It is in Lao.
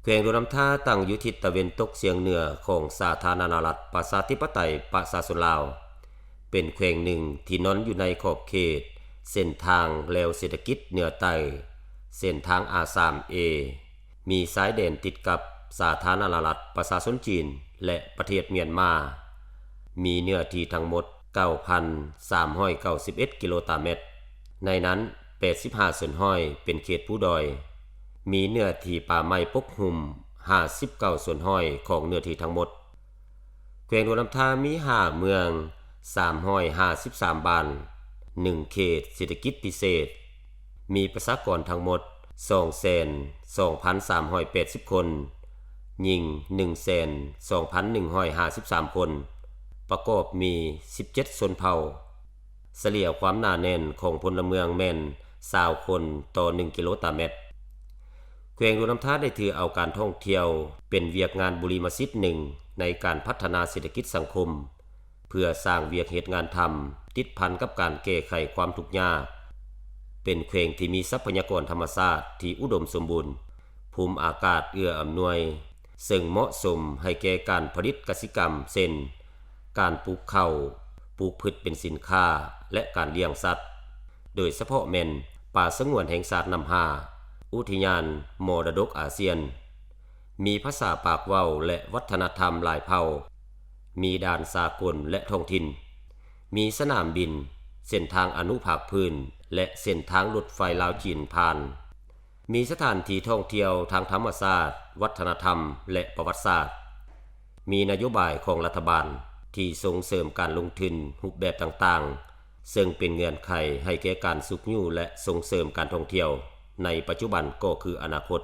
ແຂວງຫຼວງນ້ຳທາຕັ້ງຢູ່ທິດຕາເວັນຕົກສຽງເໜືອຂອງສາທາລະນະລັດປະຊາທິປະໄຕປະຊາຊົນລາວ, ເປັນແຂວງໜຶ່ງທີ່ນອນຢູ່ໃນຂອບເຂດເສັ້ນທາງແລວເສດຖະກິດເໜືອໃຕ້, ເສັ້ນທາງ ອາ ສາມເອ ມີຊາຍແດນຕິດກັບສາທາລະນະລັດປະຊາຊົນຈີນ ແລະ ປະເທດມຽນມາ, ມີເນື້ອທີ່ທັງໝົດເກົ້າພັນສາມຮ້ອຍເກົ້າສິບເອັດກິໂລຕາແມັດ, ໃນນັ້ນແປດສິບຫ້າສ່ວນຮ້ອຍເປັນເຂດພູດອຍ, ມີເນື້ອທີ່ປ່າໄມ້ປົກຫຸ້ມຫ້າສິບເກົ້າສ່ວນຮ້ອຍຂອງເນື້ອທີ່ທັງໝົດ. ແຂວງຫຼວງນ້ຳທາມີຫ້າເມືອງ, ສາມຮ້ອຍຫ້າສິບສາມບ້ານ, ໜຶ່ງເຂດເສດຖະກິດພິເສດ, ມີປະຊາກອນທັງໝົດສອງແສນສອງພັນສາມຮ້ອຍແປດສິບຄົນ, ຍິງໜຶ່ງແສນສອງພັນໜຶ່ງຮ້ອຍຫ້າສິບສາມຄົນ, ປະກອບມີສິບເຈັດຊົນເຜົ່າ. ສະເລ່ຍຄວາມໜາແໜ້ນຂອງພົນລະເມືອງແມ່ນຊາວຄົນຕໍ່ໜຶ່ງກິໂລຕາແມັດ. ແຂວງຫຼວງນ້ຳທາໄດ້ຖືເອົາການທ່ອງທ່ຽວເປັນວຽກງານບູລິມະສິດໜຶ່ງໃນການພັດທະນາເສດຖະກິດສັງຄົມ, ເພື່ອສ້າງວຽກເຮັດງານທຳ ຕິດພັນກັບການແກ້ໄຂຄວາມທຸກຍາກ, ເປັນແຂວງທີ່ມີຊັບພະຍາກອນທຳມະຊາດທີ່ອຸດົມສົມບູນ, ພູມອາກາດເອື້ອອຳນວຍ ເຊິ່ງເໝາະສົມໃຫ້ແກ່ການຜະລິດກະສິກຳ ເຊັ່ນ ການປູກເຂົ້າ, ປູກພືດເປັນສິນຄ້າ ແລະ ການລ້ຽງສັດ, ໂດຍສະເພາະແມ່ນປ່າສະຫງວນແຫ່ງຊາດນ້ຳຫ້າ, ອຸທິຍານມໍລະດົກອາຊຽນ, ມີພາສາປາກເວົ້າ ແລະ ວັດທະນະທຳຫຼາຍເຜົ່າ, ມີດ່ານສາກົນ ແລະ ທ້ອງຖິ່ນ, ມີສະໜາມບິນ, ເສັ້ນທາງອະນຸພາກພື້ນ ແລະ ເສັ້ນທາງລົດໄຟລາວຈີນຜ່ານ, ມີສະຖານທີ່ທ່ອງທ່ຽວທາງທຳມະຊາດ, ວັດທະນະທຳ ແລະ ປະຫວັດສາດ, ມີນະໂຍບາຍຂອງລັດຖະບານທີ່ສົ່ງເສີມການລົງທຶນຮູບແບບຕ່າງໆ, ເຊິ່ງເປັນເງື່ອນໄຂໃຫ້ແກ່ການຊຸກຍູ້ ແລະ ສົ່ງເສີມການທ່ອງທ່ຽວໃນປັດຈຸບັນກໍຄືອະນາຄົດ.